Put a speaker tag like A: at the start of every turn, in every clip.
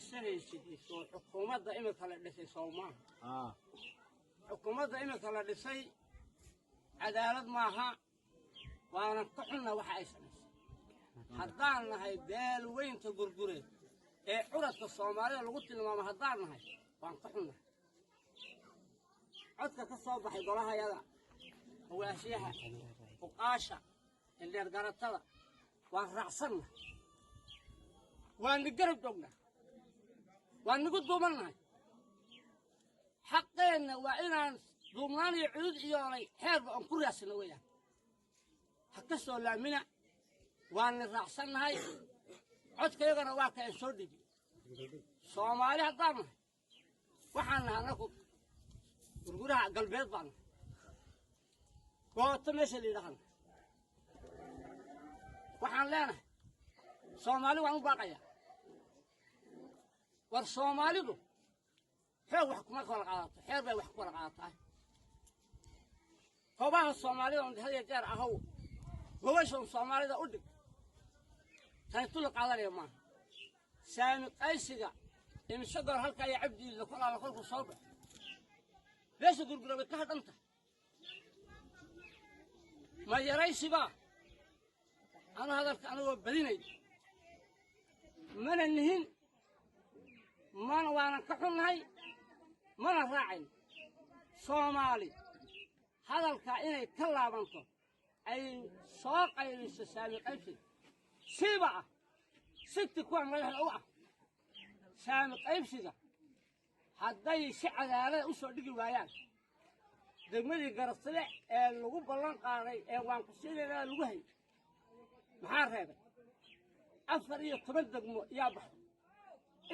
A: waraysanaysid soo xukuumadda imika la dhisay sow maaha? Xukuumadda imika la dhisay cadaalad maaha, waanan ka xunna waxa ay samaysay. Haddaan nahay beel weynta Gurgureed ee curadka Soomaalida lagu tilmaamo, haddaan nahay, waan ka xunnahay codka ka soo baxay golahayada, hogaashiyaha, uqaasha, indheergaratada. Waan raacsannahay, waan ni garab joognaa, waan nigu duumannahay. Xaqeenna waa inaan duubnaan iyo cudud iyoolay xeerba oon ku raadsano weeyaan. Ha ka soo laamina, waan ni raacsannahay. Codkayagana waa ka aan soo dhibi. Soomaali haddaan nahay, waxaan nahay annagu Gurguraha Galbeed baan nahay, Gooto meesha la yidhaahana. Waxaan leenahay Soomaali waan u baaqayaa: war Soomaalidu xoog wax kuma kala qaadato, xeer bay wax ku kala qaadataa. Koobaha Soomaalida on had iyo jeer ahow gobasha un Soomaalida u dhig, tani tuli qaadanaya maaha. Saami qaysiga imise goor halka iyo Cabdiilla kol alla kolku soo baxo, beesha Gurgura bay ka hadhan tahay. Ma yaraysibaa? Anu hadalka anigoo badinay mana nihin, mana waanan ka xunnahay, mana raacayn. Soomaali hadalkaa inay ka laabanto, ay soo qaybiso saami qaybsiga siiba ah siti kuwa madaxda u ah saami qaybsiga, hadday si cadaalada u soo dhigi waayaan degmadii Garasle ee lagu ballan qaaday ee waan ku siinaynaa lagu hayay, maxaa reebay? 14 degmo yaa baxday,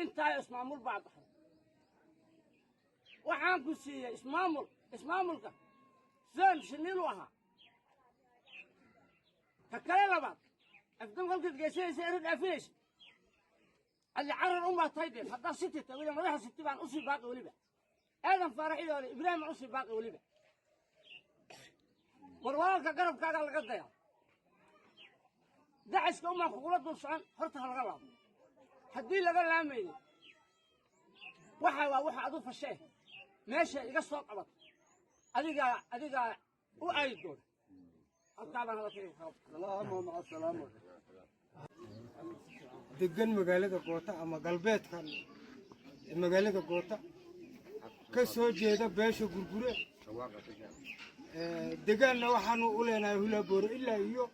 A: intaa ismaamul baa baxday. Waxaan ku siiyey ismaamul, ismaamulka zone shiniilu ahaa. Ka kale labaad afdam kolkaad geysanaysa eri dhaafinaysa Cali Carar unbaa tahay deen. Haddaa Siti tahay weliba, madaxa Siti baan usii baaqi, weliba Aadan Faarax Idoole Ibraahim baan usii baaqi weliba. War walaalka garabkaagaa laga dayaa, dacaska umaan kugula dul socon. Horta ha laga laabo. Haddii laga laamaynin, waxa waa waxa adu fashee meesha iga soo qabato, adigaa u aayi doona. Halkaa baan hadalkayga kaga.
B: Degan magaalada Goota ama galbeedkan magaalada Goota, ka soo jeeda beesha Gurgure. Degaanna waxaanu u leenahay Hulaboore ilaa iyo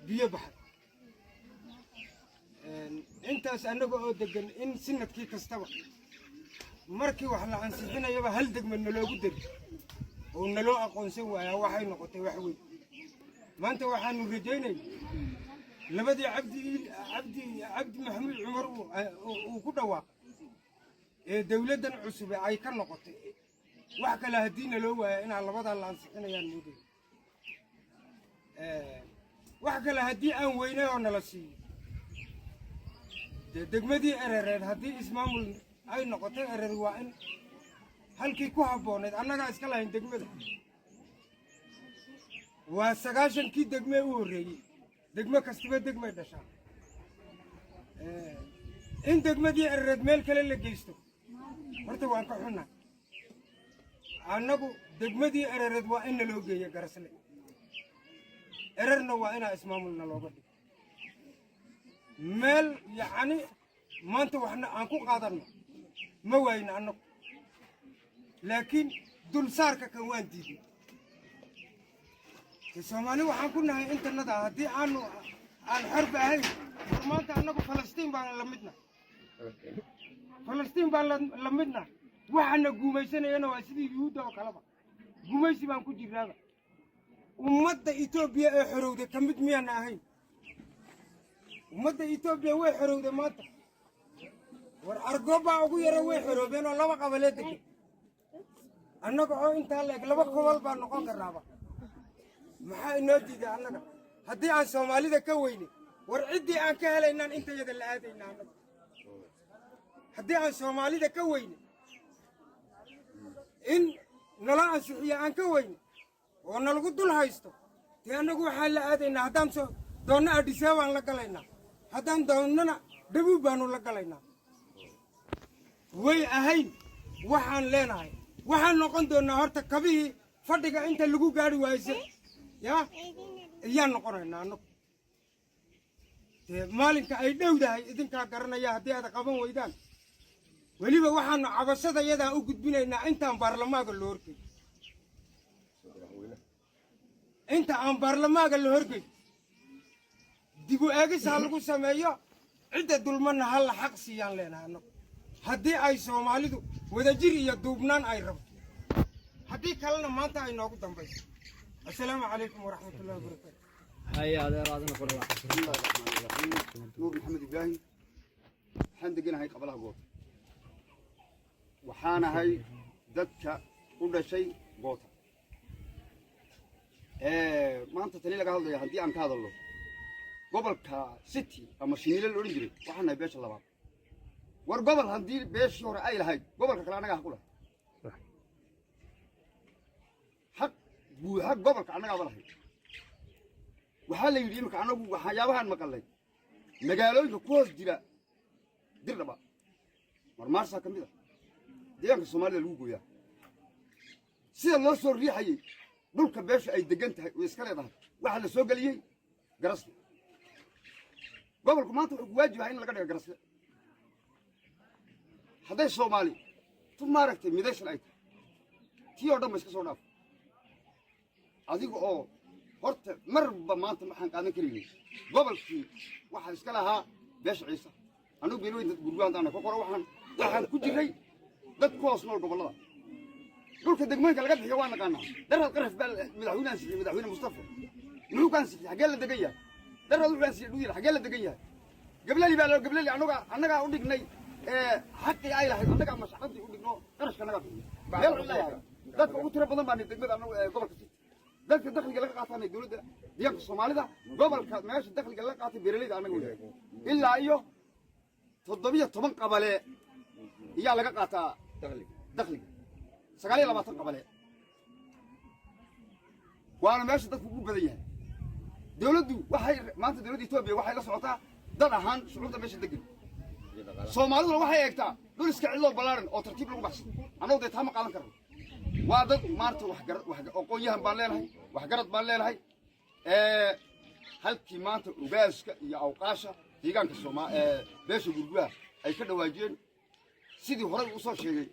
B: Biyo Baxay. Intaas annaga oo degan, in sinadkii kastaba markii wax la ansixinayaba hal degma naloogu dari oo naloo aqoonsan waayaa, waxay noqotay wax weyn. Maanta waxaanu rajaynay labadii Cabdi Maxamuud Cumar uu ku dhawaaqay ee dawladdan cusub ay ka noqotay. Wax kale haddii naloo waaya, inaa labadaa la ansixinayaan mooday. Wax kale haddii aan weynay oo nala siiyo, dee degmadii Erereed haddii ismaamul ay noqotay, Erer waa in halkii ku habboonayd. Annagaa iska lahayn degmada, waa 90-kii degmee u horreeyey. Degmo kastaba degmay dhashaa. In degmadii Erereed meel kale la geysto, horta waan ka xunnahay annagu. Degmadii Erereed waa in naloo geeya Garasle, Ererna waa inaa ismaamulna looga dhigo meel. Yacni maanta waxna aan ku qaadanno ma waayno annagu, laakiin dulsaarka kan waan diidnay. Soomaali waxaan ku nahay intanada haddii aanu aan xorba ahayn. War maanta annagu Falastiin baan la midna, Falastiin baan la midna. Waxaana guumaysanayana waa sidii Yuhuudda oo kaleba, gumaysi baan ku jirnaaba. Ummadda Etoobiya ee xorowday ka mid miyaana ahayn? Ummadda Etoobiya way xorowday maanta. War Argobbaa ugu yara, way xoroobeen oo laba qabalee degan. Annaga oo intaa la eg laba gobol baan noqon karnaaba. Maxaa inoo diiday annaga haddii aan Soomaalida ka weynay? War ciddii aan ka helaynaan intayada la aadayna. Annaga haddii aan Soomaalida ka weynay, in nala ansixiyo aan ka weyne oo nalagu dul haysto, dee annagu waxaan la aadaynaa, haddaan soo doonno Addis Ababaan la galaynaa, haddaan doonnona Dhabuub baanu la galaynaa. Way ahayn waxaan leenahay, waxaan noqon doonnaa horta kabihii fadhiga inta lagu gaadhi waayse yaa iyaan noqonaynaa annagu. Dee maalinka ay dhowdahay idinkaa garanaya haddii aad qaban weydaan. Weliba waxaanu cabashada yadaa u gudbinaynaa intaan baarlamaanka loo horgey, inta aan baarlamaanka la horgey dib u eegis ha lagu sameeyo. Cidda dulmanna ha la xaq siiyaan leenahay annagu, haddii ay Soomaalidu wadajir iyo duubnaan ay rabto. Haddii kalena maanta ay noogu dambayso. Assalaamu calaykum waraxmatullahi wabarakaatu.
A: Haya adeer, adina ku dhawaaq.
C: Bismillahi raxmaani raxiim. Nuur Maxamed Ibraahim. Waxaan deganahay qabalaha Goota. Waxaanahay dadka u dhashay Goota. Maanta tani laga hadlaya, haddii aan ka hadalno gobolka City ama Shiniile la odhan jiray, waxaan nahay beesha labaad. War gobol haddii beeshii hore ay lahayd, gobolka kale annagaa xaq u lahay, xaq buuxa gobolka annagaaba lahayd. Waxaa la yidhi iminka annagu waxyaabahaan maqalnay, magaalooyinka ku hoos jira Dirdhaba, Marmaarsaa ka mid a deegaanka Soomaalida lagu gooyaa. Sida loo soo riixayey dhulka beesha ay degan tahay oo iska leedahay, waxaa la soo geliyey Garasle. Gobolku maanta wuxuu ku waajib ahay in laga dhiga Garasle, hadday Soomaali tu maaragtay midaysan ay tahay. Tii oo dhan ba iska soo dhaaf adiga oo horta marba maanta waxaan qaadan karaynin. Gobolkii waxaa iska lahaa beesha Ciise. Annagu beelweyn dad Gurguha haddaan ka qoro, waxaan ku jirray dad ku hoos nool gobollada. Dhulka degmooyinka laga bixiyo waa naqaanaa. Daraad Qaraf baa madaxweyne ansixiyey, Madaxweyne Mustafa. Muxuu ka ansixiyey? Xaggee la degan yahay? Daraad wuxuu ansixiyey dhul yar. Xaggee la degan yahay? Gablali baa loo Gablali annagaa u dhignay xaqii ay lahayd, annagaa mashaqadii u dhigno, qarashka annagaa bixiyo. Meel wuxuu leeyahay dadka ugu tiro badan baa degmada annagu ee gobolka City. Dadka dakhliga laga qaataanay dowladda deegaanka Soomaalida, gobolka meesha dakhliga laga qaatay beeraleyda annaga wey. Ilaa iyo 17 qabale iyaa laga qaataa dakhliga, 29 qabale, waana meesha dadku ugu badan yahay. Dowladdu waxay maanta, dowladda Etoobiya waxay la socotaa dad ahaan shucuurta meesha degan. Soomaaliduna waxay eegtaa dhul iska cidloo ballaaran oo tartiib lagu baxsado. Annagu dee taa ma qaadan karno. Waa dad maanta waxgarad, aqoon-yahan baan leenahay, waxgarad baan leenahay. Halkii maanta ugaaska iyo awqaasha deegaanka Sooma beesha Gurguha ay ka dhawaajiyeen, sidii horay uu soo sheegay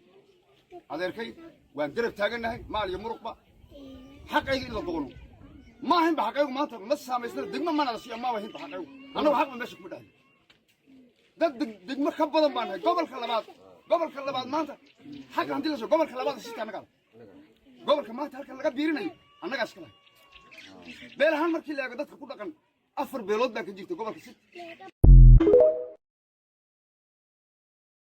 C: adeerkay, waan garab taagannahay maal iyo muruqba xaqayga in la doono. Ma ahaynba xaqaygu maanta ma saamaysna degmo mana la siiya, maaba ahaynba xaqaygu. Annagu xaqba meesha kuma dhahay. Dad degmo ka badan baan nahay. Gobolka labaad, gobolka labaad maanta xaqa haddii la soo gobolka labaad sita annagaa, gobolka maanta halkan laga biirinayo annagaa iska lahay. Beel ahaan markii la eego dadka ku dhaqan, afar beelood baa ka jirta gobolka City.